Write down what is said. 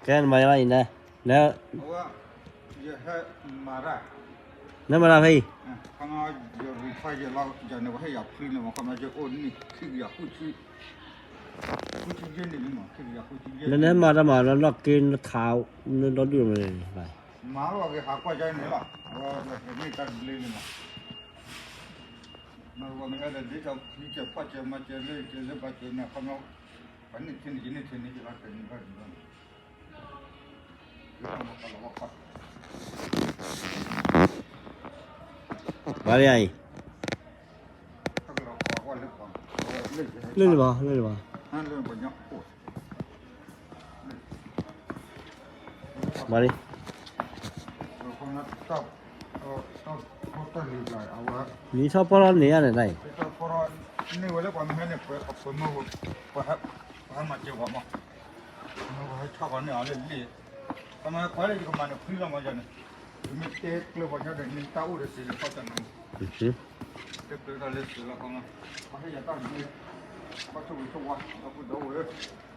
ကဲနမၤယၤလီၤအံၤနဲ, န, နမၤတၢ်ဖဲအံၤ, နမၤတၢ်မၤလီၤလီၢ်က့နခး, နဒီဒူၣ်မ့ၢ်, မၤလီၤက့ၤဟးကွၢ်ကန့ၣ်လီၤ, အဝဲမ့ၢ်တၢ်ဘျ့န့ၣ်မး, မၤဝဲမ့ၢ်အဲၣ်ဒိးဒ်သိးဖံကဲဖီၣ်ကဲမၤကဲလၢကဲလၢဘၣ်ကဲန့ၣ် ခီမီ, ပှၤန့ၢ်ထဲန့ၣ်ကန့ၢ်ထဲန့ၣ်ကလီၤတဲာ်န့ၣ်ဘၣ်န့ၣ်ဘၣ်န့ၣ် မၤလၢယၤအံၤ, လၢန့ၣ်ဘၣ်, လၢန့ၣ်ဘၣ်, မၤလံ, နံၣ်ထီၣ်ပီၢ်ထီၣ်န့ၢ်ယၤန့ၣ်တၢ်အံၤ, န့ၢ်ဝဲလၢပှၤမ့ၢ်ဟဲန့ၣ် ပှၤမၤစၢၤပှၤမး, ပှၤဟဲထီၣ်ပှၤန့ၢ်အီၤလၢလ့ၣ်, ပမ့ၢ်ကွၢ်လၢယကမၤန့ၣ်ဖှံလီၤမးယၤန့ၣ်, ယမ့ၢ်တဲကျၢၤပှၤညီဒီးန့ၢ်တၢ်အိၣ်ဒီးစံးလၢပှၤကနီၤ, တဲကျၢၤတၢ်လၢစံးလီၤခီမး, ပှၤဟဲယၤတၢ်န့ၣ်, ပှၤဆိၣ်ဂ့ၤဆိၣ်ဝါ ဒီပုၢ်ဒီဝဲၢ်